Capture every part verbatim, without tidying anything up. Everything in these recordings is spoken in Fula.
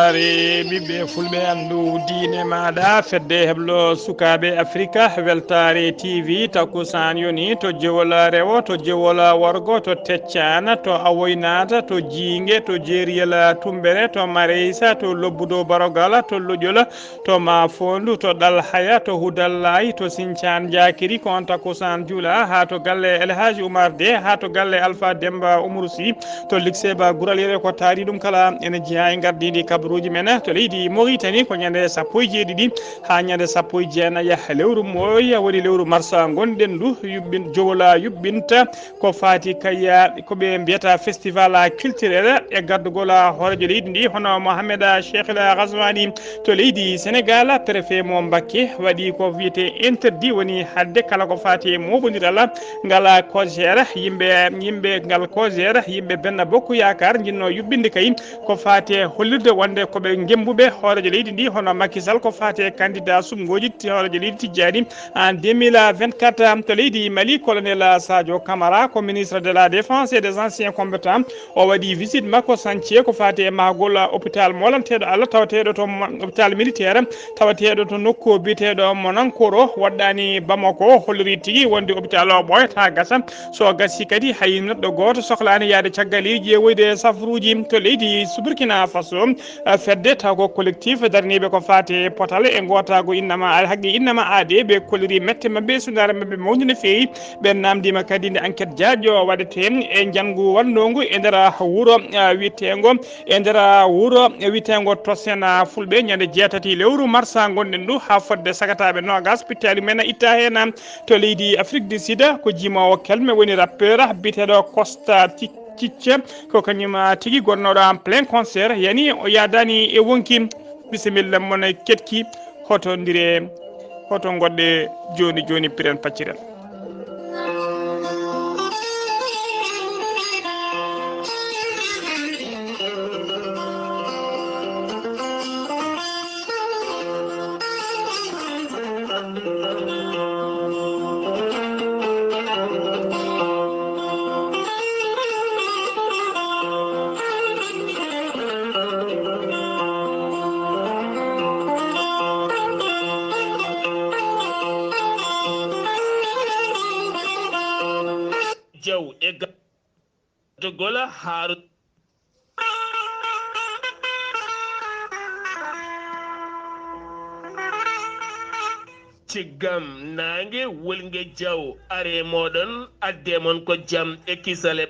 Are ɓiɓɓe fulɓe, anndu diine maaɗa, fedde heblo sukaaɓe Afrika, Weltaare T V, takkusaan yoni to Jewol rewo, to Jewol worgo, to Teccaan, to Awoynaata, to Jiinge, to Jeeriyel Tummbere, to Mareysa, to Lobbudo Barogala, to Loƴol, to Maafoondu, to Ɗalhaya, to Hudallaay, to Sincaan Jaakiri, ko on takkusaan juula, haa to galle El Hadj Oumar De, haa to galle Alpha Demba Umaru Sy, to Likseeba Gural Yere. Ko taari ɗum kala ene jeyaa e ngardiindi kabaruuji men to leydi Mauritanie, ko ñande sappo e jeeɗiɗi haa ñande sappo e jeenayi lewru mooya, woni lewru marsa ngonɗen ndu, yuɓɓin-, Jowola yuɓɓinta ko faati kay, ko ɓe mbiyata festival culturel e gardugol hooreejo leydi ndi, hono Mohamed Cheikh El Ghazouani to leydi Sénégal. Préfet mo Mbacké waɗi ko wiyete interdit, woni hadde kala ko faati e mooɓondiral ngal COJER, yimɓe, yimɓe ngal COJER, yimɓe Benno Bokk Yaakaar njinnoo yuɓɓinde kay ko faati e hollirde wonde ko ɓe ngembuɓe hooreejo leydi ndi, hono Macky Sall, ko faati e candidat suɓngooji ti-, hooreejo leydi tijjaani en deux mille vingt-quatre. To leydi Mali, colonel Sadio Camara ko ministre de la Défense et des anciens combattants. O waɗi visite makko chantier ko faati e mahgol hôpital molanteeɗo Allah tawateeɗo to mo-, hôpital militaire tawateeɗo to nokku biyeteeɗo Monankoro, waɗɗaani Bamako, holliri tigi wonde hôpital o ɓooyata gasa. So gasi kadi, hay neɗɗo gooto sohlaani yahde caggal e ƴeewoyde safaruuji to leydi Burkina Faso. Fedde taw ko collectif daraniiɓe ko faati e potal e ngootaagu innama, haqqe innama aade, ɓe kolliri mette maɓɓe, sunaare maɓɓe mawni no feewi. Ɓe naamndiima kadi nde enquête jaajɗo waɗetee e njanngu wanndoongu e nder wuro, ah, wiyeteengo, e nder wuro wiyeteengo Tosen, ah, Fulɓe, ñande jeetati lewru marsa ngonɗen ndu, haa fodde sagataaɓe noogas, pittaali men itta heen, ah, to leydi Afrique du Sud, ko jimoowo kelme, woni rappeur biyeteeɗo Costa Ci-, Cicce, ko kañum, ah, tigi gonnooɗo en plein concert, yani o yaadaani e wonki. Bisimilla mon e ketki, hoto ndire, hoto ngoɗɗe jooni jooni, piren pacciren. Jaw e ga-, dogola haaru. Ciggam naange wulnge jaw, are mooɗon, adde mon ko jam e kisale.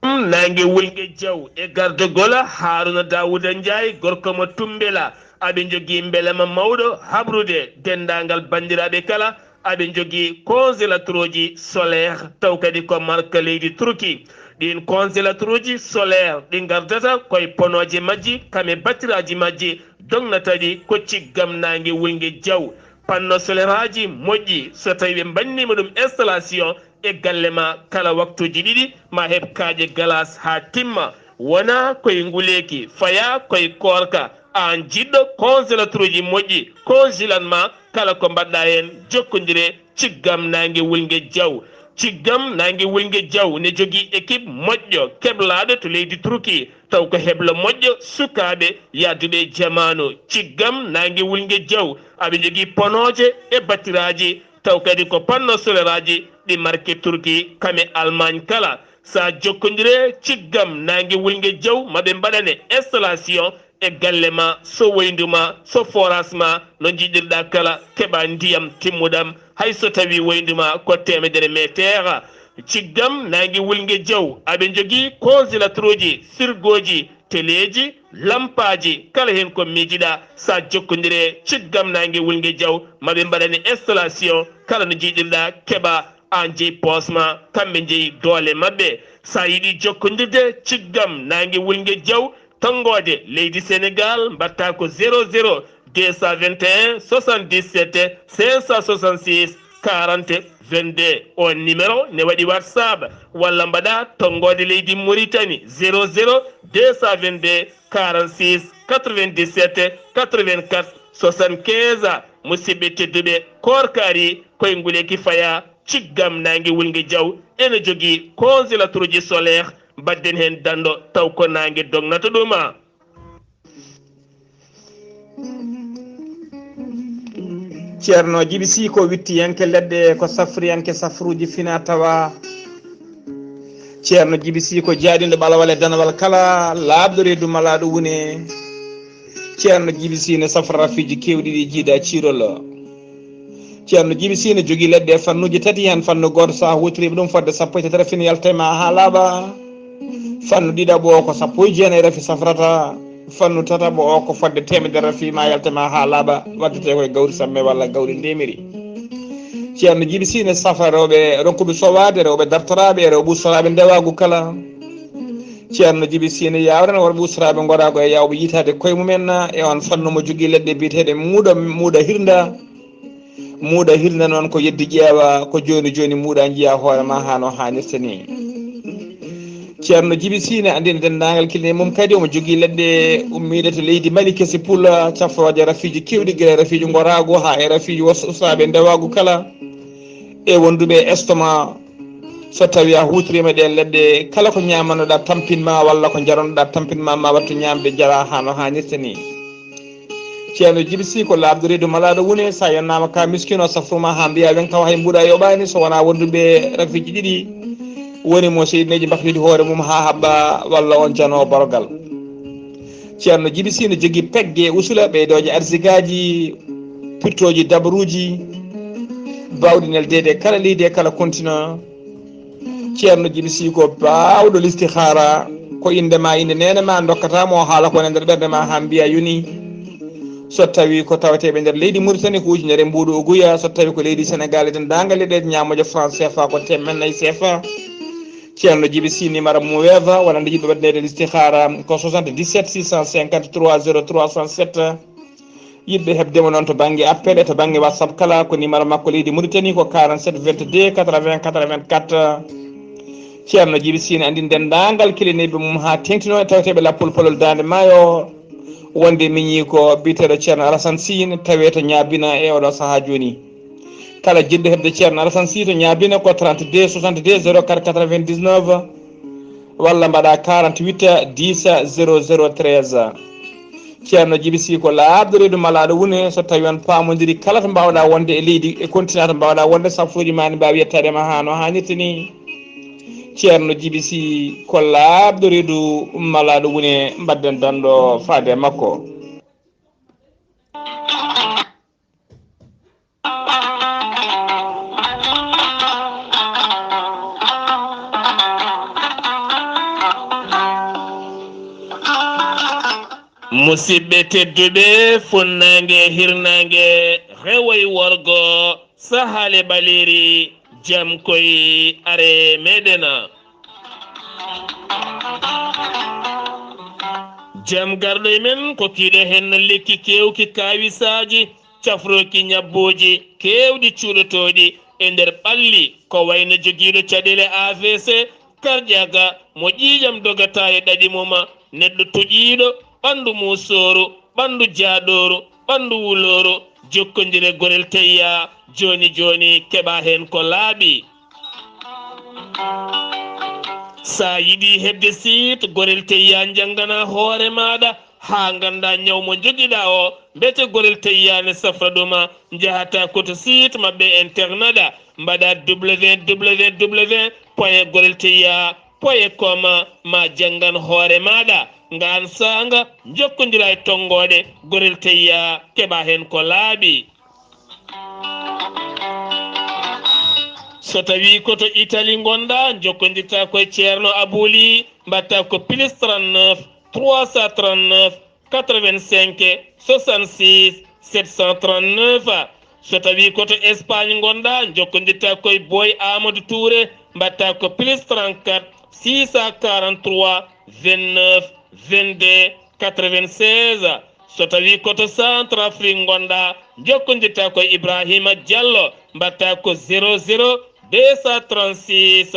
Naange wulnge jaw e gardogol Haruna Dawuda Njaay, gorko mo Tumbela. Aɓe njogii mbelema mawɗo habrude denndaangal banndiraaɓe kala. Aɓe njogii congélateur uji solaire, taw kadi ko marque leydi Turki. Ɗiin congélateur uji solaire ɗi ngardata koye ponooje majji, kame batiraaji majji, dognata ɗi ko ciggam naange wulnge jaw. Panneau solaire aji moƴƴi, so tawi ɓe mbanniima ɗum installation e galle ma kala waktuuji ɗiɗi, ma heɓ kaaƴe galas haa timma. Wona koye nguleeki, faya koye koorka. Aan jiɗɗo congélateur uji moƴƴi, congelan ma kala ko mbaɗɗa heen, jokkondire ciggam naange wulnge jaw. Ciggam naange wulnge jaw ne jogii équipe moƴƴo keblaaɗo to leydi Turki, taw ko heblo moƴƴo sukaaɓe yahduɓe e jamaanu. Ciggam naange wulnge jaw, aɓe njogii ponooje e batiraaji, taw kadi ko panneau solaire aji ɗi marque Turki, kame Allemagne kala. Sa jokkondire ciggam naange wulnge jaw, maɓe mbaɗane installation e galle ma, so woyndu ma, so forage ma, no njiɗirɗa kala, keɓa ndiyam timmuɗam, hay so tawi woyndu ma ko teemedere meeteer. Ciggam naange wulnge jaw, aɓe njogii congélateur uji, frigo ji, teleeji, lampaaji, kala heen ko miijiɗa. Sa jokkondire ciggam naange wulnge jaw, maɓe mbaɗane installation, kala no njiɗirɗa, keɓa, aan jeyi poos ma, kamɓe njeyi doole maɓɓe. Sa yiɗi jokkondirde ciggam naange wulnge jaw, tonngoode leydi Sénégal, mbaɗta ko zéro zéro deux cent vingt et un soixante-dix-sept cinq cent soixante-six quarante vingt-deux. On numéro ne waɗi WhatsApp, walla mbaɗa tonngoode leydi Mauritanie, zéro zéro deux cent vingt-deux quarante-six quatre-vingt-dix-sept quatre-vingt-quatre soixante-quinze. Musidɓe tedduɓe, koorka arii, koye nguleeki fayaa, ciggam naange wulnge jaw ene jogii congélateur uji solaire, mbaɗden heen danndo taw ko naange dognata ɗum. Ceerno Jibi Sii ko wittiyanke leɗɗe, ko safriyanke safruuji fina tawa. Ceerno Jibi Sii ko jaaɗinɗo ɓalawal e danawal kala, laaɓɗo reedu malaaɗo wune. Ceerno Jibi Sii ne safra rafiiji keewɗi ɗi jiida ciirol. Ceerno Jibi Sii ne jogii leɗɗe e fannuuji tati, heen fannu gooto so a huutoriima ɗum fodde sappo e tati rafin yalta e ma haa laaɓa. Fannu ɗiɗaɓo o ko sappo e jeenayi rafi safrata. Fannu tataɓo o ko fodde teemedere rafi ma yalta e ma haa laaɓa, waddetee koye gawri samme walla gawri ndemiri. Ceerno Jibi Sii ne safra rewɓe ronkuɓe sowaade, rewɓe dartoraaɓe, rewɓe ustoraaɓe ndewaagu kala. Ceerno Jibi Sii ne yaawrana worɓe ustoraaɓe ngoraagu e yaawɓe yiytaade koye mumen e on fannu mo jogii leɗɗe biyeteeɗe muuɗa, muuɗa hirnda. Muuɗa hirnda noon ko yeddi ƴeewa, ko jooni jooni muuɗa njiya hoore ma haa no haanirta ni. Ceerno Jibi Sii ne anndina denndaangal kine mum kadi omo jogii leɗɗe ummiiɗe to leydi Mali kesi pula, cafrooje rafiiji keewɗi, gila e rafiiji ngoraagu haa e rafiiji was-, usaaɓe ndewaagu kala, e wonduɓe e estomac. So tawii a huutoriima ɗeen leɗɗe, kala ko ñaamanoɗaa tampin ma walla ko njarannoɗaa tampin ma, ma wattu ñaamde, jara haa no haanirta ni. Ceerno Jibi Sii ko laaɓɗo reedu malaaɗo wune, so a yonnaama ka miskino, safru ma haa mbiya wen kaw hay mbuuɗa yoɓaani, so wonaa wonduɓe rafiiji ɗiɗi, woni mo seyɗineeji mbaflidi hoore mum haa haɓɓa, walla on janoowo borogal. Ceerno Jibi Sii ne jogii pegge usula, ɓeydooje arsigaaji, pirtooji dabaruuji, baawɗi neldeede e kala leydi e kala continent. Ceerno Jibi Sii ko baawɗo listihaara, ko innde ma, innde neene ma, ndokkata mo haala ko woni e nder ɓernde ma haa mbiya yoni. So tawii ko taweteeɓe nder leydi Muritani ko ujunere mbuuɗu o guya, so tawii ko leydi Senegaal e denndaangal leyɗe ñaamooje franc C F A ko teemedde nayi C F A. Ceerno Jibi Sii numéro mum weefa, wonande yiɗɓe waɗaneede listihaara ko soixante-dix-sept six cent cinquante-trois zéro trois cent sept. Yiɗɓe heɓde mo noon to bannge appel e to bannge WhatsApp kala ko numéro makko leydi Mauritanie ko quarante-sept vingt-deux quatre-vingts quatre-vingt-quatre. Ceerno Jibi Sii ne anndi denndaangal kilineeɓe mum haa teeŋtinoo e taweteeɓe Lappol Palol Daande Maayo, wonde miñii ko biyeteeɗo Ceerno Alassane Sii ne tawee to Ñaabina e oɗo sahaa jooni. Kala jiɗɗo heɓde Ceerno Alassane Sii to Ñaabina ko trente-deux soixante-deux zéro quatre quatre-vingt-dix-neuf. Walla mbaɗa quarante-huit dix zéro zéro treize. Ceerno Jibi Sii ko laaɓɗo reedu malaaɗo wune, so tawii on paamondiri kala to mbaawɗaa wonde e leydi e continent to mbaawɗaa wonde, safruuji ma ne mbaawi yettaade ma haa no haanirta ni. Ceerno Jibi Sii ko laaɓɗo reedu malaaɗo wune, mbaɗden danɗo faade e makko. Musidɓe tedduɓe, funnaange e hirnaange, rewo e worgo, sahaale ɓaleeri, jam koy are meɗen. Jam garɗo e men ko kiiɗo heen lekki keewki kaawisaaji, cafrooki ñabbooji keewɗi cuuɗotooɗi e nder ɓalli, ko wayno jogiiɗo caɗeele A V C, karƴaaka, mo ƴiiƴam dogata e ɗaɗi mum, neɗɗo toƴiiɗo, ɓanndu muusooru, ɓanndu jaaɗooru, ɓanndu wulooru, jokkondire Gorel Teyya, jooni jooni keɓa heen ko laaɓi. Sa yiɗi heɓde site Gorel Teyya, njanngana hoore maaɗa haa ngannda ñaw mo njogiɗa o, mbete Gorel Teyya ne safra ɗum. Njahata ko to site maɓɓe internet, mbaɗa W W W point gorel teyya point com, ma janngan hoore maaɗa. Ngaan saanga njokkondira e tonngooɗe Gorel Teyya, keɓa heen ko laaɓi. So tawii ko to Italie ngonɗa, njokkondirta ko e Ceerno Abouli, mbaɗta ko plus trente-neuf trois cent trente-neuf quatre-vingt-cinq soixante-six sept cent trente-neuf. So tawii ko to Espagne ngonɗa, njokkondirta ko e Boy Amadou Touré, mbaɗta ko plus trente-quatre six cent quarante-trois vingt-neuf vingt-deux quatre-vingt-seize. So tawii ko to Centrafrique ngonɗa, njokkondirta ko e Ibrahima Diallo, mbaɗta ko zéro zéro deux cent trente-six,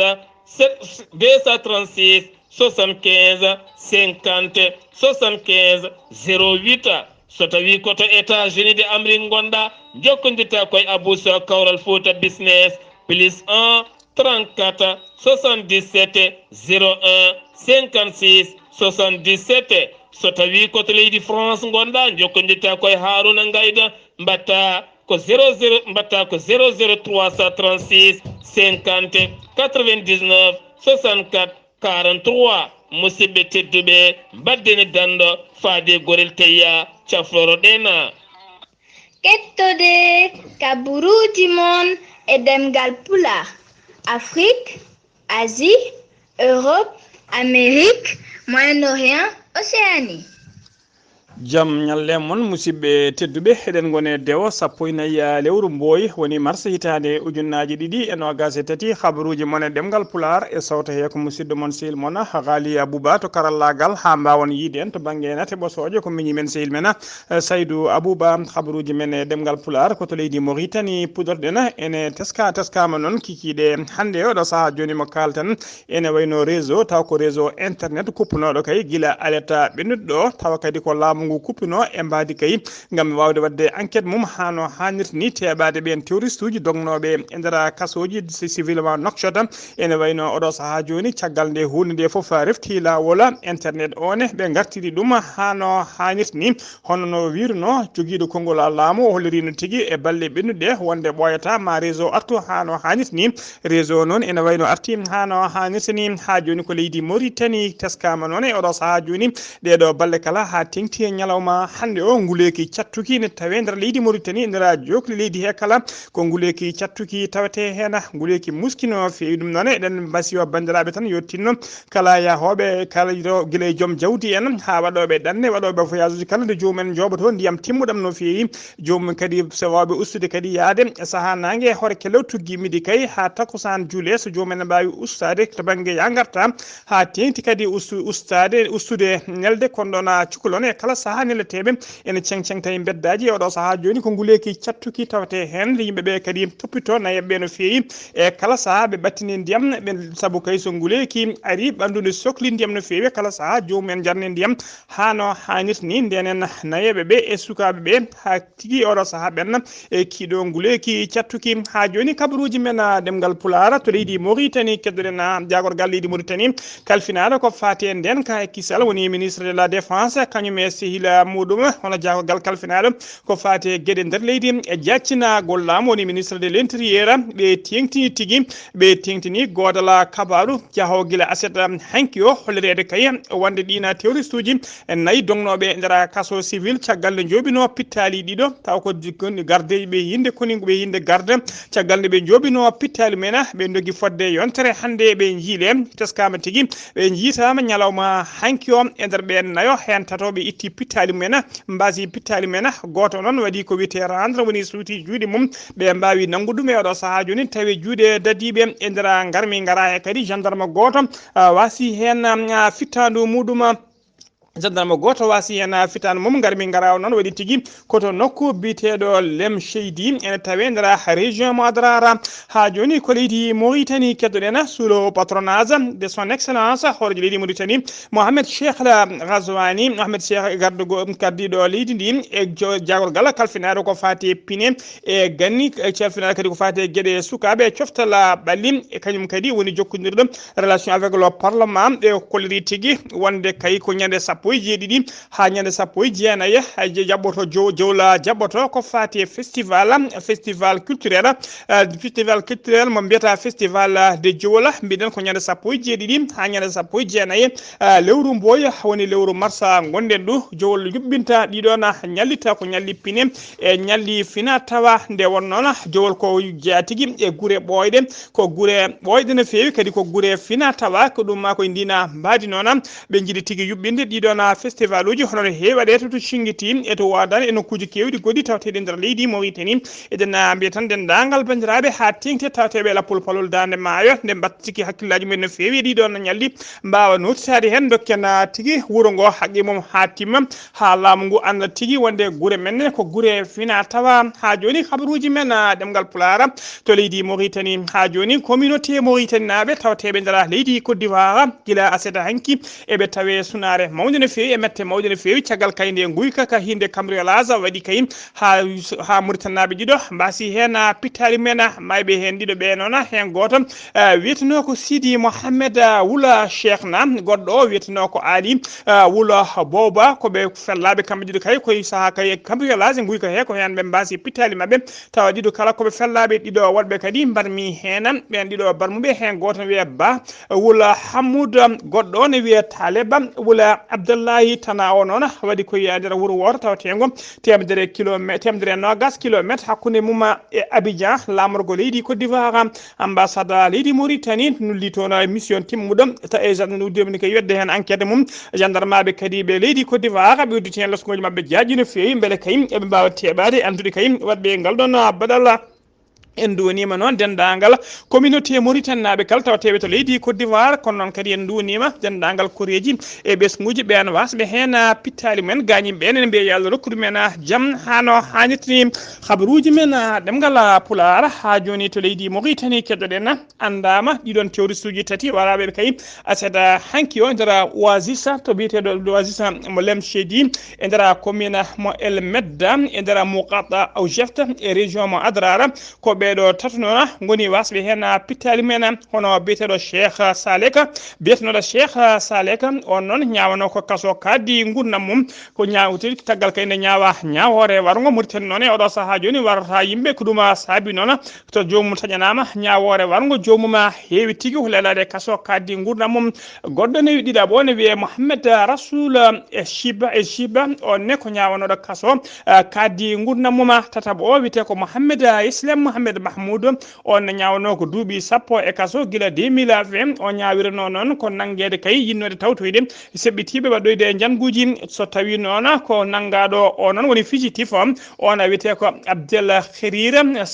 deux cent trente-six soixante-quinze cinquante soixante-quinze zéro huit. So tawii ko to États-Unis de Amérique ngonɗa, njokkondirta ko e Abou Sow Kawral Fouta Business, plus un trente-quatre soixante-dix-sept zéro un cinquante-six soixante-dix-sept. So tawii ko to leydi France ngonɗa, njokkondirta ko e Harouna Ngaïda, mbaɗta Ko zéro zéro, mbaɗta ko zéro zéro trois cent trente-six cinquante quatre-vingt-dix-neuf soixante-quatre quarante-trois. Musidɓe tedduɓe, mbaɗden e danndo faade gorel teyya cafloro ɗen. Kettode kaburuuji mon e ɗemngal Pulaar, Afrik, Asie, Europe, Amérique, Moyen-Orient, Océanie. Jam ñalle mon, musidɓe tedduɓe, eɗen ngoni e dewo sappo e nayi lewru mbooy, woni mars hitaande ujunnaaji ɗiɗi e noogaas e tati. Habaruuji mon e ɗemngal Pulaar e sawto he ko musidɗo mon sehil mon Ghali Abouba to karallaagal, haa mbaawon yiide en to bannge nate ɓosooje ko miñi men sehil men, eh, Saydou Abouba. Habaruuji men e ɗemngal Pulaar ko to leydi Mauritanie puɗorɗen. Ene teska, teskaama noon kikiiɗe hannde oɗo sahaa jooni mo kaalten. Ene wayno réseau, taw ko réseau internet kuppunooɗo kay gila alerte ɓennuɗo ɗo, tawa kadi ko laamu ngu kuppunoo e mbaadi kay ngam waawde waɗde enquête mum haa no haanirta ni, teeɓaade ɓeen terroriste uji dognooɓe e nder kasooji si-, civilement Nouakchott. Ene wayno oɗo sahaa jooni, caggal nde huunde nde fof refti laawol internet o ne, ɓe ngartiri ɗum haa no haanirta ni, hono no wiirno jogiiɗo konngol laamu o holliri no tigi e balɗe ɓennuɗe wonde ɓooyata ma réseau artu haa no haanirta ni. Réseau noon ene wayno arti haa no haanirta ni. Haa jooni ko leydi Mauritanie teskaama noon e oɗo sahaa jooni. Ɗeeɗo balɗe kala haa teŋti e ñalawma hannde o, nguleeki cattuki ne tawee nder leydi Mauritanie, nder jookli leydi he kala. Ko nguleeki cattuki tawetee heen, nguleeki muskino feewi. Ɗum noon eɗen mbasiyo banndiraaɓe tan yo tinno kala yahooɓe, kala gila e joom jawdi en haa waɗooɓe ɗanne, waɗooɓe voyage uji kala nde joomum en njooɓotoo ndiyam timmuɗam no feewi. Joomum kadi so waawɓe ustude kadi yahde sahaa naange hoore kellew tuggi midi kay haa takkusaan juulee, so joomum en mbaawi ustaade to bannge yaa ngarta haa teeŋti kadi ustu-, ustaade, ustude nelde kon ɗon cukalon e kala sahaa neleteeɓe ene ceŋ-ceŋta e mbeddaaji. E oɗo sahaa jooni ko nguleeki cattuki tawetee heen, nde yimɓe ɓe kadi toppitoo nayeeɓe ɓe no feewi. E kala sahaa ɓe ɓattini ndiyam, ɓe, sabu kay so nguleeki ari ɓanndu ne sokli ndiyam no feewi, kala sahaa joomum en njarni ndiyam haa no haanirta ni. Ndenen nayeeɓe ɓe e sukaaɓe ɓe haa tigi oɗo sahaa ɓenna e kiiɗo nguleeki cattuki. Haa jooni kabaruuji men, ah, ɗemngal Pulaar to leydi Mauritanie, keddoɗen, ah, jaagorgal leydi Mauritanie kalfinaaɗo ko faati e ndeenka e kisal woni ministre de la défense, kañum e sehil muɗum hono jaagorgal kalfinaaɗo ko faati e geɗe nder leydi e jaaccinaagol laamu woni ministre de l'intérieur. Ɓe teeŋtini tigi, ɓe teeŋtini goodal kabaaru jahoowo gila aset, um, hanki o hollireede kay wonde ɗiina terroriste uji nayi dognooɓe e nder kaso civil caggal nde njooɓinoo pittaali ɗiɗo, taw ko di-, ko gardeeji ɓe yinde koni ɓe yinde garde. Caggal nde ɓe njooɓinoo pittaali mum en, ɓe ndogi fodde yontere hannde ɓe njiile, teskaama tigi ɓe njiitaama ñalawma hanki o. E nder ɓeen nayo heen tato ɓe itti pittaali mum en, mbasi pittaali mum en. Gooto noon waɗi ko wiyetee rendre, woni suuti juuɗe mum, ɓe mbaawi nanngude ɗum e oɗo sahaa jooni, tawi juuɗe dadiiɓe e nder ngarmi ngara he kadi gendarme gooto, ah, wasi heen, ah, fittaandu muɗum, ah, gendarme gooto wasi heen, ah, fittaandu mum. Ngarmi ngara o noon waɗi tigi ko to nokku biyeteeɗo Lem Cheydi, ene tawee nder région mo Adrara. Haa jooni ko leydi Mauritanie keddoɗen sous le patronage de son excellence hooreejo leydi Mauritanie Mohamed Cheikh Al Ghazouani, Mohamed Cheikh gardugo, gardiiɗo leydi ndi e jo-, jaagorgal kalfinaaɗo ko faati e pine e ganni, e calfinaade kadi ko faati e geɗe sukaaɓe e coftal ɓalli, e kañum kadi woni jokkondirɗo relation avec le parlement. Ɓe kolliri tigi wonde kay ko ñande sappo e jeeɗiɗi haa ñande sappo e jeenayi, hay je-, jaɓɓoto jow-, jowla jaɓɓoto ko faati e festival, festival culturel, eh, festival culturel mo mbiyata festival de Jowla. Mbiɗen ko ñande sappo e jeeɗiɗi haa ñande sappo e jeenayi, eh, lewru mbooya woni lewru marsa ngonɗen ɗo. Jowol yuɓɓinta ɗiɗon ñalli tawa ko ñalli pine e ñalli fina tawa. Nde won noon jowol ko jeyaa tigi e gure ɓooyɗe, ko gure ɓooyɗe no feewi, kadi ko gure fina tawa. Ko ɗum ma ko e ndina mbaadi noon ɓe njiɗi tigi yuɓɓinde ɗiɗon festival uji hono no heewi waɗeede to Cingiti e to Waadaan e nokkuuji keewɗi goɗɗi tawteeɗi nder leydi Mauritanie. Eɗen mbiya tan denndaangal banndiraaɓe haa teeŋti tawteeɓe Lappol Palol Daande Maayo, nde mbaɗta tigi hakkillaaji mumen no feewi e ɗiɗon ñalli, mbaawa nootitaade heen, ndokken tigi wuro ngo haqqe mum haa timma, haa laamu ngu annda tigi wonde gure men ne ko gure fina tawa. Haa jooni habaruuji men, ah, ɗemngal Pulaar to leydi Mauritanie. Haa jooni communauté Mauritanie naaɓe tawteeɓe nder leydi Côte d'Ivoire gila aset hanki eɓe tawee sunaare mawnde no feewi e mette mawɗe no feewi. Caggal kay nde nguyka ka hinde cambriolage waɗi kay ha, ha Mauritanie naaɓe ɗiɗo mbasi hen, ah, pittali men, ah, mayɓe hen ɗiɗo ɓe noon, ah, hen gooto, ah, wiyeteno ko Sidi Mohamed, ah, Wula Cheikh na, goɗɗo o wiyeteno ko Ali, ah, Wula Bowba, ko ɓe fellaɓe kamɓe ɗiɗo kay, koye saaha kay cambriolage nguyka he ko hen ɓe mbasi pittali maɓɓe, tawa ɗiɗo kala ko ɓe fellaɓe ɗiɗo woɗɓe kadi mbarmi hen, ɓen ɗiɗo barmuɓe hen gooto ne wiye Ba, Wula Hammud, goɗɗo o ne wiye Taleba, Wula Abdallahi Tana o noon waɗi ko e nder wuro wooto tawatengo temedere kilomètre, temedere e nogas kilomètre hakkunde mum e Abidjan, laamorgo leydi Côte d'Ivoire. Ambassade leydi Mauritanie nulli toon e mission timmuɗo ta e gendarme uddima ni kay wedde heen enquête mum. Gendarmeɓe kadi ɓe leydi Côte d'Ivoire ɓe udditi heen laskuuji maɓɓe jaaƴi no feewi mbele kay eɓe mbaawa teɓaade anndude kay waɗɓe ngal ɗon baɗal. En nduwaniima noon denndaangal communauté Mauritanie naaɓe kala tawateeɓe to leydi Côte d'Ivoire, kono noon kadi en nduwaniima denndaangal koreeji e ɓesnguuji ɓeen waasɓe heen, ah, pittaali mumen, gaañiiɓe ɓeen ene mbiya yo Allah rokku ɗumen, ah, jam haa no haanirta ni. Habaruuji men, ah, ɗemngal, ah, Pulaar haa jooni to leydi Mauritanie keddoɗen, ah, anndaama ɗiɗon terroriste uji tati waraaɓe kay aset, ah, hanki o e nder Oasis to biyeteeɗo Oasis mo Lemchedi e nder commune mo El Medda e nder Muqata Aujeft e région mo Adrara. Ko ɓeeɗo tato noon ngoni waasɓe heen pittaali mumen, hono biyeteeɗo Cheikh Saleka. Biyeteeɗo Cheikh Saleka, on noon ñaawano ko kaso kaddi ngurnam mum. Ko ñaawti taggal kay nde ñaawa ñaawoore warngo. Mauritanie noon e oɗo sahaa jooni warata yimɓe ko ɗum saabi noon to joomum taƴanaama ñaawoore warngo joomum heewi tigi lelaade kaso kaddi ngurnam mum. Goɗɗo ne ɗiɗaɓo ne wiyee Mohamed Rasoul e Chiba, e Chiba, on ne ko ñaawanooɗo kaso, ah, kaddi ngurnam mum. Tataɓo o wiyetee ko Mohamed, ah, Islam Mohamed Mahmoud, on ne ñaawanoo ko duuɓi sappo e kaso gila deux mille vingt. O ñaawiranoo noon ko nanngeede kay yinnoode tawtoyde seɓɓitiiɓe waɗɗoyde e njannguuji. So tawii noon ko nanngaaɗo o noon woni fugitif o, on a wiyetee ko Abdel Kherir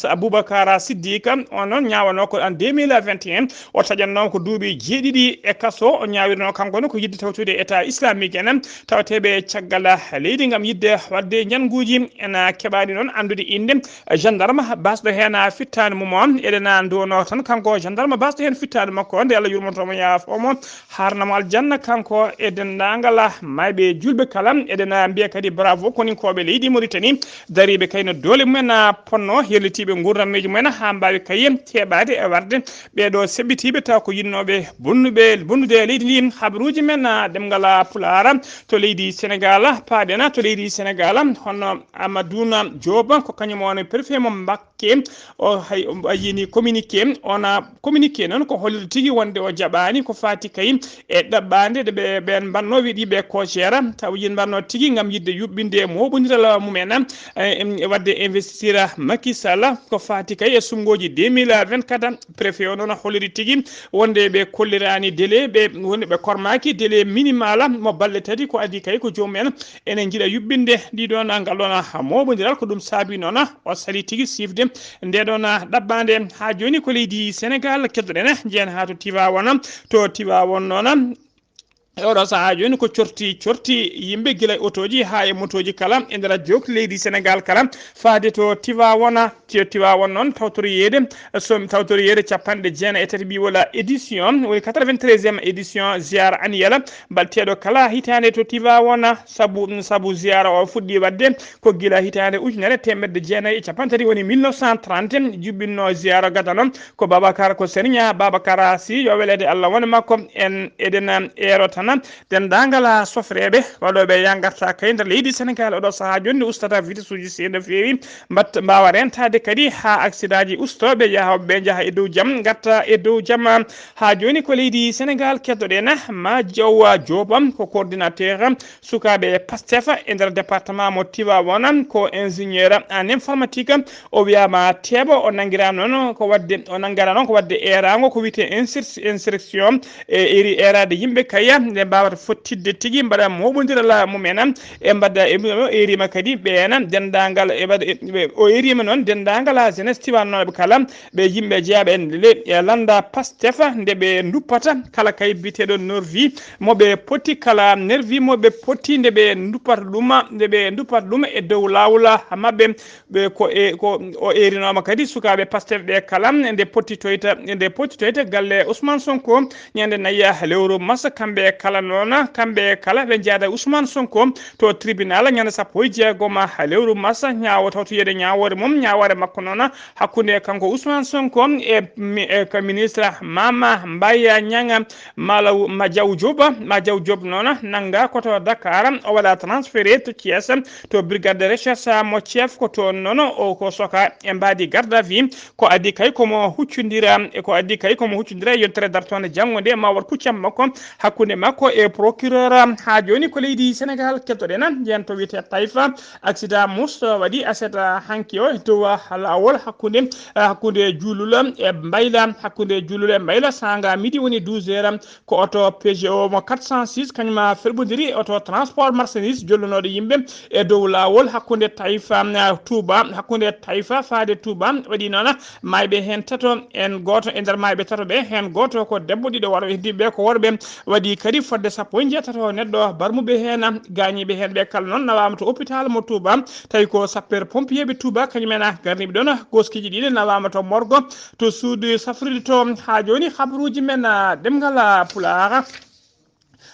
Aboubacar Siddiq, on noon ñaawanoo ko en deux mille vingt et un. O taƴannoo ko duuɓi jeeɗiɗi e kaso. O ñaawiranoo kanko ne ko yiɗde tawtoyde État islamique en, tawateeɓe caggal leydi ngam yiɗde waɗde njannguuji. En keɓaani noon anndude innde gendarme basɗo heen fittaandu mum o. Eɗen nduwanoo tan kanko gendarme basɗo heen fittaandu makko o, nde Allah yurmoto mo yaafoo mo, haarna mo aljanna kanko e denndaangal mayɓe juulɓe kala. Eɗen mbiya kadi bravo koninkooɓe leydi Mauritanie, dariiɓe kay no doole mumen ponnoo, hellitiiɓe nguurndammeeji mumen haa mbaawi kay teɓaade e warde ɓeeɗo seɓɓitiiɓe taw ko yinnooɓe bonnuɓe, bonnude leydi ndi. Habaruuji men, ah, ɗemngal Pulaar to leydi Senegal, paaɗen to leydi Senegal, hono Amadouna Diop, ko kañum woni préfet mo Mbakke. O hay, o yini communiqué, ona communiqué noon ko hollirde tigi wonde o jaɓaani ko faati kay e ɗaɓɓaande ɗe ɓe, ɓeen mbanno wiɗi ɓe koceera, taw yin mbanno tigi ngam yiɗde yuɓɓinde mooɓondiral mumen, eh, em, e waɗde investiture Macky Sall ko faati kay e suɓngooji deux mille vingt-quatre. Préfet o noon holliri tigi wonde ɓe kolliraani délai, ɓe woni ɓe kormaaki délai minimal mo balɗe tati, ko adii kay ko joomum en ene njiɗa yuɓɓinde ɗiɗon ngal ɗon mooɓondiral. Ko ɗum saabi noon o sali tigi sifde nde ɗon ɗaɓɓaande. Haa jooni ko leydi Senegal keddoɗen, njehen haa to Tivaouane. To Tivaouane noon e oɗo sahaa jooni ko corti, corti yimɓe gila e otooji haa e motooji kala e nder jokki leydi Senegal kala faade to Tivaouane. Ti-, Tivaouane noon tawtoriyeede, so tawtoriyeede capanɗe jeenayi e tati mbiy wala édition, woni quatre-vingt-treizième édition ziyaara annuelle mbaɗteeɗo kala hitaande to Tivaouane. Sabu, sabu ziyaara o fuɗɗi waɗde ko gila hitaande ujunere teemedde jeenayi e capanɗe tati, woni mille neuf cent trente, juɓɓinno ziyaara gadano ko Babacar, ko Serigne Babacar Sy, yo weleede Allah wone makko. En eɗen eerotana denndaangal sofreeɓe waɗooɓe ya ngarta kay nder leydi Senegal oɗo sahaa jooni, ustata vitesse uji seeɗa feewi, mbatta, mbaawa rentaade kadi haa accident ji ustooɓe, yaha ɓe njaha e dow jam, ngarta e dow jam. Haa jooni ko leydi Senegal keddoɗen. Ma Diaw Diop ko coordinateur sukaaɓe Pastef e nder département mo Tivaouane, ko ingénieur en informatique. O wiyaama teeɓo, o nanngiraa noon ko waɗde, o nanngara noon ko waɗde eeraango ko wiyetee inser-, insertion e eri eeraade yimɓe kay nde mbaawata fottidde tigi mbaɗa mooɓondiral mumen e mbaɗa e o eeriima kadi ɓeen denndaangal e waɗa e, o eeriima noon denndaangal jeunesse tivaouanoɓe kala ɓe yimɓe jeyaaɓe e le-, e lannda Pastef nde ɓe nduppata kala kay biyeteeɗo nervi mo ɓe poti, kala nervi mo ɓe poti nde ɓe nduppata ɗum, nde ɓe nduppata ɗum e dow laawol maɓɓe. Ɓe ko e, ko o eerinooma kadi sukaaɓe Pastef ɓe kala nde pottitoyta, nde pottitoyta galle Ousmane Sonko ñande nayi lewru mars, kamɓe kala noon, kamɓe kala ɓe njeyaɗa Ousmane Sonko to tribunal ñande sappo e jeegom lewru mars, ñaawo tawtoyeede ñaawoore mum, ñaawoore makko noon hakkunde kanko Ousmane Sonko e mi-, e ko ministre Mama Mbaye Niang, Malaw Madiaw Diop, Madiaw Diop noon nannga ko to Dakar, o waɗa transféré to Thiès, to brigade de recherche mo chef, ko toon noon o ko soka e mbaadi garde à vue, ko addi kay komo huccondira, e ko addi kay komo huccondira e yontere dartoonde janngo nde, ma waɗ kuccam makko hakkunde makko e procureur. Haa jooni ko leydi Sénégal keddoɗen, nden to wiyetee Taïfa, accident mouche waɗi aset hanki o e dow laawol hakkunde, hakkunde Juulula e Mbayla, hakkunde Juulula e Mbayla, saanga midi woni douze heures, ko oto P G O mo quatre cent six, kañum ferɓondiri oto transport marchandise jollunooɗo yimɓe e dow laawol hakkunde Taïfa, ah, Touba, hakkunde Taïfa faade Touba. Waɗi noon maayɓe heen tato, en gooto e nder maayɓe tato ɓe, heen gooto ko debbo, ɗiɗo waɗo heddiiɓe ɓe ko worɓe. Waɗi kadi fodde sappo e njeetato neɗɗo barmuɓe heen, gaañiiɓe heen ɓe kala noon nawaama to hôpital mo Touba, tawi ko sapeur pompier ɓe Touba, kañum en garniiɓe ɗoon. Gooskiiji ɗiɗi nawaama to morgue to suudu safrirde to. Haa jooni, habaruuji men, ah, ɗemngal, ah, Pulaar.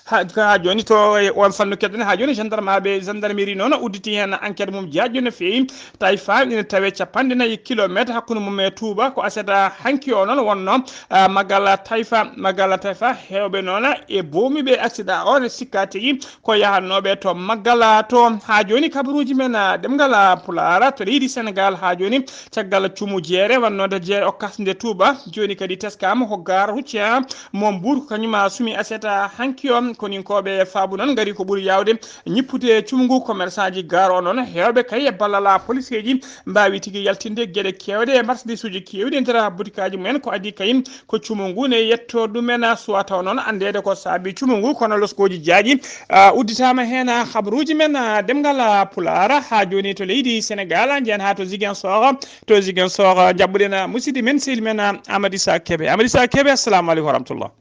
Ha, ha jooni to e on fannu kedden, ha jooni gendarme aɓe, gendarmerie noon udditi hen enquête mum jaajjo no feewi. Tawi fa ina tawe capanɗe nayi kilometre hakkunde mum e Touba, ko aset hanki o noon wonno, ah, Magal Taïfa, Magal Taïfa, heewɓe noon e boomi ɓe accident o ne sikka tigi ko yahannoɓe to Magal to. Ha jooni kabaruji men, ah, ɗemngal, ah, Pulaar to leydi Sénégal ha jooni caggal cumu jeere wannode jeere okkas nde Touba, jooni kadi teskama ko gare routière mo Mbour ko kañum sumi aset hanki o. Koninkooɓe faabu noon ngari ko ɓuri yaawde ñippude cumu ngu. Commerçant ji gare o noon, heewɓe kay e ballal police ji mbaawi tigi yaltinde geɗe keewɗe e marchandise uji keewɗi e nder butikaaji mumen. Ko adii kay ko cumu ngu ne yetto ɗumen, suwa taw noon anndeede ko saabi cumu ngu, kono loskooji jaaji, ah, udditaama heen. Habaruuji men, ah, ɗemngal, ah, Pulaar haa jooni to leydi Sénégal, njeyen haa to Ziguinchor. To Ziguinchor, ah, njaɓɓuɗen, ah, musidɗo men, sehil men, ah, Amadou Issa Kébé. Amadou Issa Kébé, assalamu aleykum wa rahmatullah.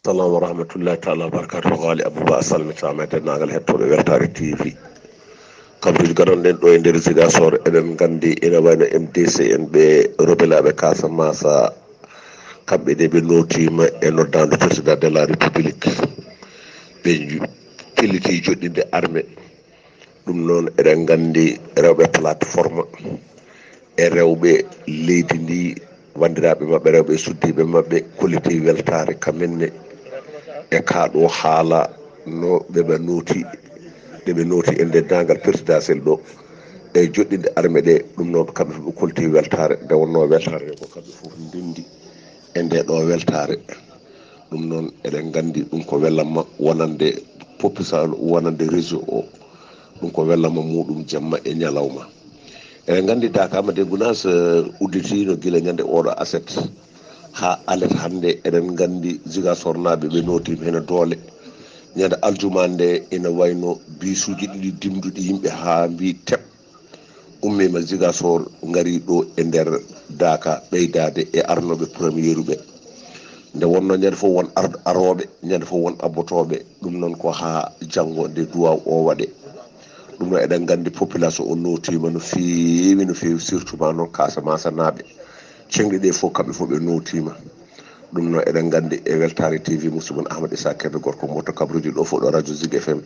Salam wa rahmatullahi taala wa barakatuh. Ghali Abouba, a salmitaama e denndaangal hettooɓe Weltaare T V. Kabaruuji gadanoɗen ɗo e nder Ziguinchor, eɗen nganndi ina wayno M D C en ɓe rebelaaɓe Casamance, kamɓe de ɓe nootiima e noddaandu Président de la République. Ɓe ju-, pelliti joɗɗinde armée. Ɗum noon, eɗen nganndi rewɓe plateforme e rewɓe leydi ndi, wanndiraaɓe maɓɓe rewɓe e suddiiɓe maɓɓe, kolliti weltaare kamenne e kaa ɗo haala no ɓe ɓe nooti, ɗe ɓe nooti e denndaangal présidentiel ɗo e joɗɗinde armée ɗe. Ɗum noon, kamɓe fof ɓe kolliti weltaare, nde wonnoo weltaare nde ko kamɓe fof ndenndi e nde ɗo weltaare. Ɗum noon, eɗen nganndi ɗum ko wellamma wonande population, wonande réseau o. Ɗum ko wellamma muɗum jamma e ñalawma. Eɗen nganndi Dakar Madina Gounass, eh, udditiino gila ñande oɗo aset haa alet hannde. Eɗen nganndi Ziguinchor naaɓe ɓe nootiima heen doole. Ñande aljuma nde ina wayno bisuuji ɗiɗi dimduɗi yimɓe haa mbii teɓ. Ummiima Ziguinchor, ngari ɗo e nder Daaka, ɓeydaade e arnooɓe premieru ɓe. Nde wonno ñande fof won ar-, arooɓe, ñande fof won abbotooɓe. Ɗum noon ko haa janngo nde duwaaw o waɗe. Ɗum noon eɗen nganndi population o nootiima no feewi, no feewi, surtout ma noon Casamance naaɓe. Ceŋɗe ɗe fof kamɓe fof ɓe nootiima. Ɗum noon eɗen nganndi e Weltaare T V, musidɗo mon Ahmad Issa Kébé, gorko Mboto Kabruji, ɗo fof ɗo radio Zig F M,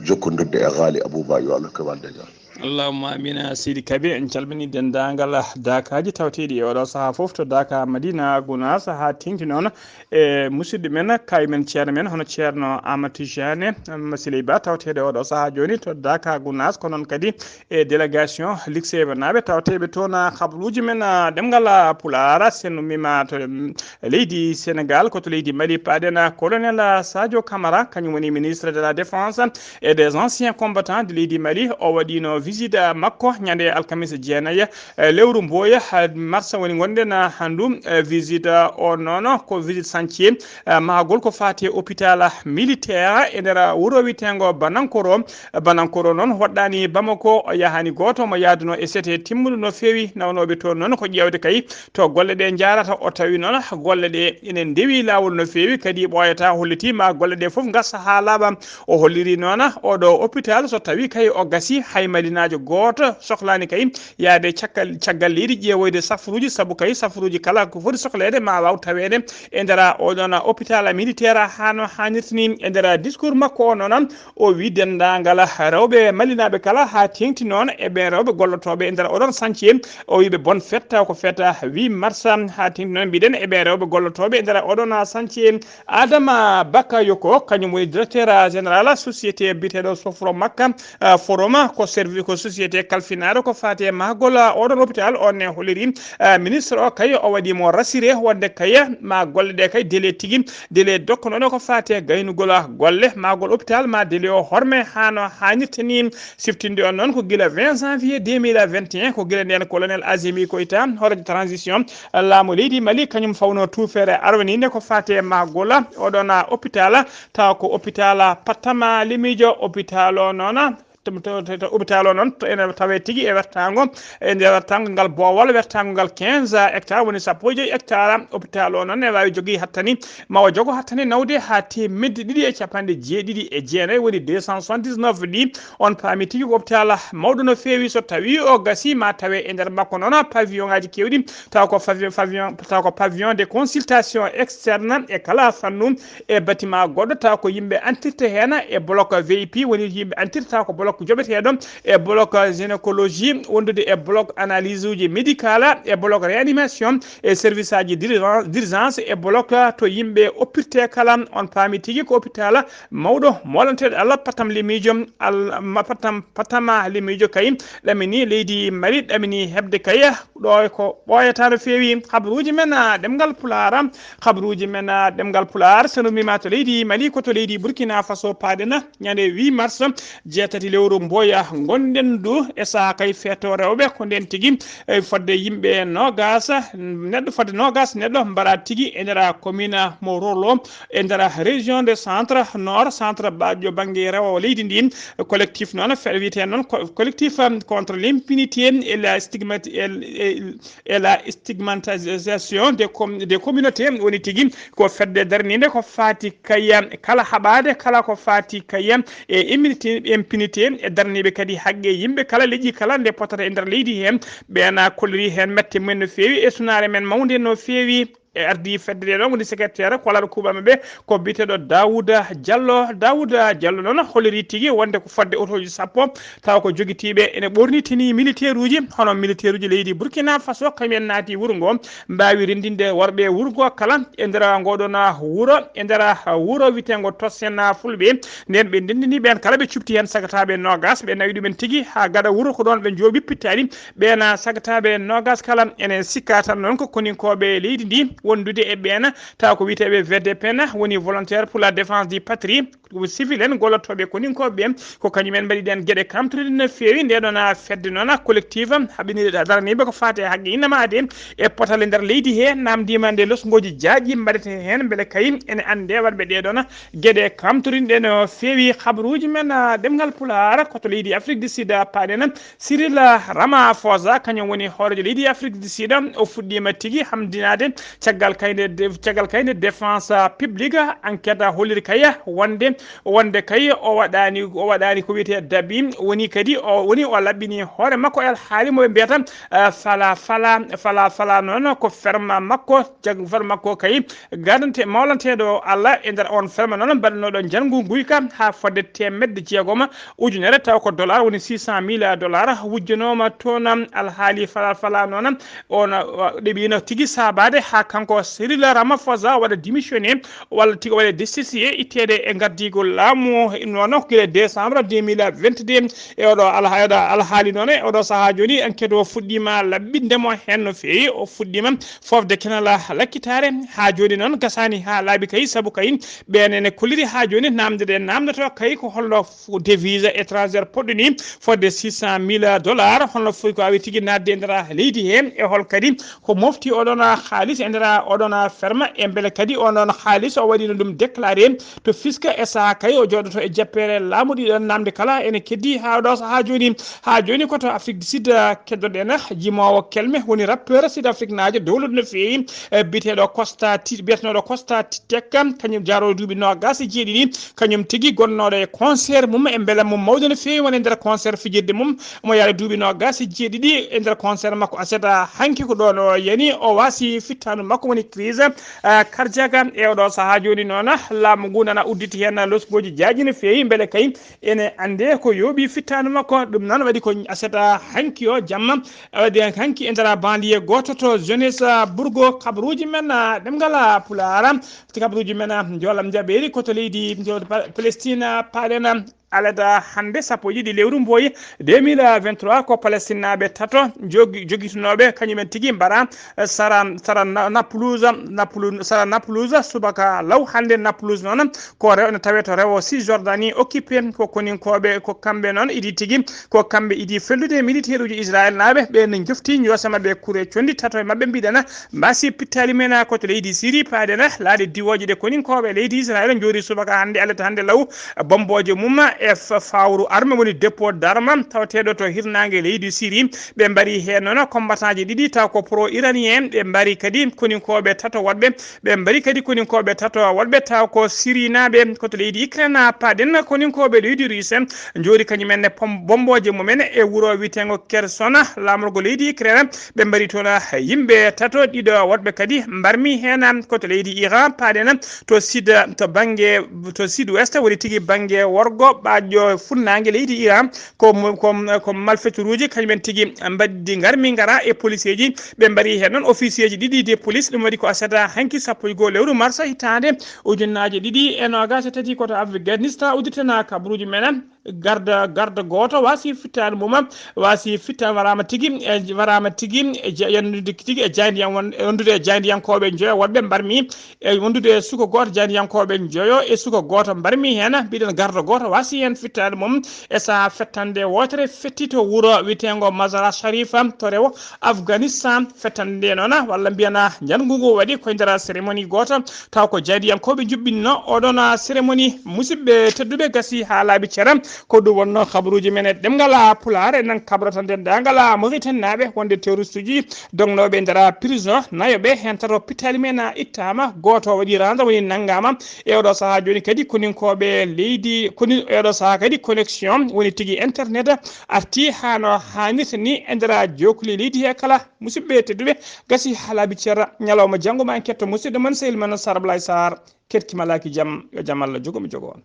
jokkondirde e Ghali Abouba, yo Allah ko walde jam. Allahumma amina, Seydi Kabi. En calmini denndaangal Daakaaji tawteeɗi e oɗo sahaa fof, to Daaka Madina Gounass haa teŋti noon e musidɗo men, kaawi men, ceerno men, hono ceerno Amadou Tijane Masiley Ba, tawteeɗo e oɗo sahaa jooni to Daaka Gounass, ko noon kadi e délégation Luxembourg naaɓe tawteeɓe toon. Kabaruuji men, ah, ɗemngal, ah, Pulaar, sen ummiima to, mm, leydi Sénégal, ko to leydi Mali paaɗen, ah, colonel, ah, Sadio Camara, kañum woni ministre de la Défense et des anciens combattants de leydi Mali. O waɗiino visite, ah, makko ñande alkamisa jeenayi, eh, lewru mbooya, ah, marsa woni ngonɗen, ah, hanndu, eh, visite, ah, o noon ko visite chantier, ah, mahagol ko faati e hôpital, ah, militaire e nder, ah, wuro wiyeteengo Banankoro. Banankoro noon hoɗɗaani Bamako, o yahaani gooto mo yahduno e sete timmuɗo no feewi. Nawnooɓe toon noon ko ƴeewde kay to golle ɗe njaarata. O tawi noon golle ɗe ene ndewi laawol no feewi, kadi ɓooyataa, hollitii ma golle ɗe fof ngasa haa laaɓa. O holliri noon oɗo hôpital so tawi kay o gasi hay Mali Naajo gooto sohlaani kay yaade caggal, caggal leydi ƴeewoyde safaruuji, sabu kay safaruuji kala ko foti sohleede ma waaw taweede e nder oɗon hôpital militaire haa no haanirta ni. E nder discours makko o noon, o wi denndaangal rewɓe malinaaɓe kala haa teeŋti noon e ɓeen rewɓe gollotooɓe e nder oɗon chantier, o wi ɓe bonne fête, taw ko fête huit mars haa teeŋti noon mbiɗen e ɓeen rewɓe gollotooɓe e nder oɗon chantier. Adama Bakayoko, kañum woni directeur général société biyeteeɗo Sofro Makka, ah, Forum, ko servi-, ko société kalfinaaɗo ko faati e mahgol, ah, oɗon hôpital. On ne holliri, ah, ministre o kay o waɗi mo rassuré wonde kay ma golle ɗe kay délai tigi, délai dokkonoɗo ko faati e gaynugol, ah, golle mahgol hôpital ma délai o horme haa no haanirta ni. Siftinde on noon ko gila vingt janvier deux mille vingt et un, ko gila nden colonel Azimi Koita, horeejo transition, laamu leydi Mali, kañum fawno tuufeere arwaniinde ko faati e mahgol oɗon hôpital, taw ko hôpital Patama Limijo, hôpital o noon, to, to, to, to hôpital o noon, to ene tawe tigi e wertaango, e nder wertaango ngal boowal, wertaango ngal quinze hectares, woni sappo e joyi hectares. Hôpital o noon ne waawi jogii hattani, ma o jogo hattani nawde haa teemedde ɗiɗi e capanɗe jeeɗiɗi e jeenayi, woni deux cent soixante-dix-neuf ɗi. On paami tigi ko hôpital mawɗo no feewi, so tawi o gasi ma tawe e nder makko noon pavillon ngaji keewɗi, taw ko pavillon, pavillon, taw ko pavillon de consultation externe e kala fannu, e bâtiment goɗɗo taw ko yimɓe antirta heen e bloc V I P, woni yimɓe antirta ko bloc joɓeteeɗo e bloc gynécologie, wondude e bloc analyse uji médicale e bloc réanimation e service aji d'urgence, d'urgence e bloc to yimɓe oppirte kala. On paami tigi ko hôpital mawɗo molanteeɗo Allah, Patam Limijo, Al-, ma-, Patam, Patama Limijo kay ɗamini leydi Mali, ɗamini heɓde kay ɗo ko ɓooyata no feewi. Habaruuji men, ah, ɗemngal Pulaar, habaruuji men, ah, ɗemngal Pulaar, so no mbima to leydi Mali, ko to leydi Burkina Faso paaɗen ñande huit mars, jeetati lewru mboya ngonɗen du e saha kay feeto rewɓe, ko nden tigi, e fodde yimɓe nogas neɗɗo, fodde nogas neɗɗo mbaɗa tigi e nder commune mo Rolo, e nder région de centre nord, centre baƴƴo banggue rewo leydi ndi. Collectif noon fe-, wiyete noon co-, collectif, um, contre l'impunité et la stigmati-, et, et, et la stigmatisation des com-, des communautés, woni tigi ko fedde darninde ko faati kay kala haɓaade kala ko faati kay e immunité, impunité, e darniiɓe kadi haqqe yimɓe kala, leƴƴi kala nde potata e nder leydi heen. Ɓeena kolliri heen mette mumen no feewi e sunaare men mawnde no feewi. E ardii fedde ɗe ɗon woni secrétaire ko alaa ɗo kuuɓa maɓɓe ko biyeteeɗo Daouda Diallo. Daouda Diallo noon holliri tigi wonde ko fodde otooji sappo tawa ko jogitiiɓe ene ɓorni tenue militaire uji, hono militaire uji leydi Burkina Faso, kañum en naati wuro ngo, mbaawi renndinde worɓe wuro ngo kala e nder ngoɗon wuro, e nder wuro wiyeteengo Tosen Fulɓe. Nden ɓe ndenndini ɓeen kala, ɓe cubti heen sagataaɓe noogas, ɓe nawi ɗumen tigi haa gaɗa wuro, ko ɗoon ɓe njooɓi pittaali. Ɓeen sagataaɓe noogas kala, enen sikka tan noon ko koninkooɓe leydi ndi wondude e ɓeen, tawa ko wiyeteeɓe V D P N, woni Volontaire pour la Défense du Patrie, ko civil en gollotooɓe koninkooɓe ɓe, ko kañum en mbaɗi ɗeen geɗe kamtoriɗe no feewi. Nde ɗoon fedde noon collectif haɓinirɗe daraniiɓe ko faati e haqqe innama aade e potale nder leydi he, namdiima nde losngooji jaajɗi mbaɗete heen, mbele kay ene annde waɗɓe ɗee ɗoon geɗe kamtorinɗe no feewi. Habaruuji men, ah, ɗemngal Pulaar, ko to leydi Afrique du Sud, ah, paaɗen. Cyril Ramaphosa, kañum woni hooreejo leydi Afrique du Sud, o fuɗɗiima tigi hamdinaade caggal kayde de-, caggal kayde défense publique. Enquête holliri kay wonde, wonde kay o waɗaani, o waɗaani ko wiyetee dabi, woni kadi o, woni o laɓɓini hoore makko e alhaali mo ɓe mbiyata, eh, fala, fala, fala, fala noon ko ferme makko, jag-, ferme makko kay gadante mawlanteeɗo Allah e nder on ferme noon mbaɗanooɗo njanngu nguyka haa fodde teemedde jeegom ujunere, taw ko dollar woni six cent mille dollar, wujjanooma toon alhaali fala, fala noon. On, uh, ɗeɓiino tigi saabaade haa kanko Cyril Ramaphosa waɗa démissionné walla tigi waɗa destitué, itteede e ngardiigu laamu noon ko gila décembre deux mille vingt-deux. E oɗo alha-, e oɗo alhaali noon, e oɗo sahaa jooni, enquête o fuɗɗiima laɓɓinde mo heen no feewi. O fuɗɗiima fofde kenal lakkitaare. Haa jooni noon gasaani haa laaɓi kay, sabu kay ɓeen ene kolliri haa jooni naamnde ɗe naamndoto kay ko holno f-, devise étrangère poɗɗo ni fodde six cent mille dollars, holno foti ko awi tigi naatde e nder leydi he, e hol kadi ko mofti oɗon haalis e nder oɗon ferme, e mbele kadi oɗon haalis o waɗino ɗum déclaré to fisc et Saha kay o jooɗoto e jappeere laamu. Ɗiɗon namde kala ene keddi haa ɗo sahaa jooni. Haa jooni ko to Afrique du Sud, ah, keddoɗen jimoowo kelme, woni rappeur sud afrique naajo dowluɗo no feewi, eh, biyeteeɗo Costa Ti-, biyetenooɗo Costa Ti-, Tek, kañum jaarooɗo duuɓi noogaas e jeeɗiɗi, kañum tigi gonnooɗo e concert mum e mbelam mum mawde no feewi, woni e nder concert fijirde mum. Omo yaara duuɓi noogaas e jeeɗiɗi e nder concert makko aset hanki ko ɗoon o yani, o waasi fittaandu makko woni crise, ah, cardiaque. E oɗo sahaa jooni noon, laamu ngu nana udditi heen losgooji jaaji no feewi, mbele kay ene annde ko yooɓi fittaandu makko. Ɗum noon waɗi ko aset hanki o jamma, waɗi hanki e nder banlieue gooto to Johannesburg, Burgo, kabaruuji men, ah, ɗemngal, ah, Pulaar. Kabaruuji men, ah, njoolam njaɓeeri ko to leydi, to Pa-, Palestine, ah, paaɗen, ah, alada hannde sappo e ɗiɗi lewru mboyi deux mille vingt-trois, ko Palestinnaaɓe tato jogi-, jogitunooɓe kañumen tigi mbaɗa, eh, sara, sara Na-, Naplouse, Naplouse, sara Naplouse subaka law hannde. Naplouse noon ko rewo, ene tawee to rewo Cisjordanie occupé, ko koninkooɓe, ko kamɓe noon idi tigi, ko kamɓe idi fellude militaire uji Israël naaɓe, ɓe ne njofti ñoose maɓɓe kure conndi tato e maɓɓe mbiɗana mbasi pittaali men ko to leydi Syrie, paaɗen laaɗe diwooje ɗe koninkooɓe leydi Israël njoori subaka hannde, alata hannde law, bombooje mum e fa-, fawru arme woni dépôt d'arme tawateeɗo to hirnaange leydi Syrie. Ɓe mbari heen noon combattant ji ɗiɗi taw ko pro-iranien, ɓe mbari kadi koninkooɓe tato woɗɓe, ɓe mbari kadi koninkooɓe tato woɗɓe taw ko Syrie naaɓe, ko to leydi Ukraine paaɗen. Koninkooɓe leydi Russe njoori kañumen ne pom-, bombooje mumen e wuro wiyeteengo Kherson, laamorgo leydi Ukraine. Ɓe mbari toon yimɓe tato, ɗiɗo woɗɓe kadi mbarmi heen ko to leydi Iran, paaɗen to sud, to bannge, to sud-ouest, woni tigi bannge worgo ɓaajo funnaange leydi Iran. Ko mo-, ko, ko malfaiteur uji kañumen tigi mbaɗdi ngarmi ngara e police ji. Ɓe mbari heen noon officier ji ɗiɗi de police. Ɗum waɗi ko aset hanki sappo e goo lewru mars hitaande ujunnaaje ɗiɗi e noogaas e tati ko to Afghanistan udditana kabaruuji men. Garda, garda gooto waasi fittaandu mum, waasi fittaandu waraama tigi, e waraama tigi, e ja-, yanndude tigi e jaayndiyan won-, wondude e jaayndiyankooɓe njoyo woɗɓe mbarmi, e wondude e suka gooto jaayndiyankooɓe njoyo e suka gooto mbarmi heen. Mbiɗen garda gooto waasi heen fittaandu mum e sahaa fettande wootere fetti to wuro wiyeteengo Mazar-e Sharif to rewo Afghanistan. Fettande nde noon, walla mbiyana njanngu ngu waɗi koye nder cérémonie gooto, taw ko jaayndiyankooɓe njuɓɓinno oɗon cérémonie. Musidɓe tedduɓe, gasi haa laaɓi cera. Ko ɗum wonnoo kabaruuji men e ɗemngal Pulaar. Enen kabrata denndaangal Mauritanie naaɓe wonde terroriste uji dognooɓe e nder prison, nayoɓe heen tato pittaali men ittaama, gooto waɗi rendre, woni nanngaama. E oɗo sahaa jooni kadi koninkooɓe leydi, koni, e oɗo sahaa kadi connexion woni tigi internet arti haa no haanirta ni e nder jookli leydi he kala. Musidɓe tedduɓe, gasi haa laaɓi cera. Ñalawma janngo ma en ketto musidɗo mon sehil mon Sara Blay Sarr. Keɗki malaaki jam, yo jam Allah jogo mi jogo on.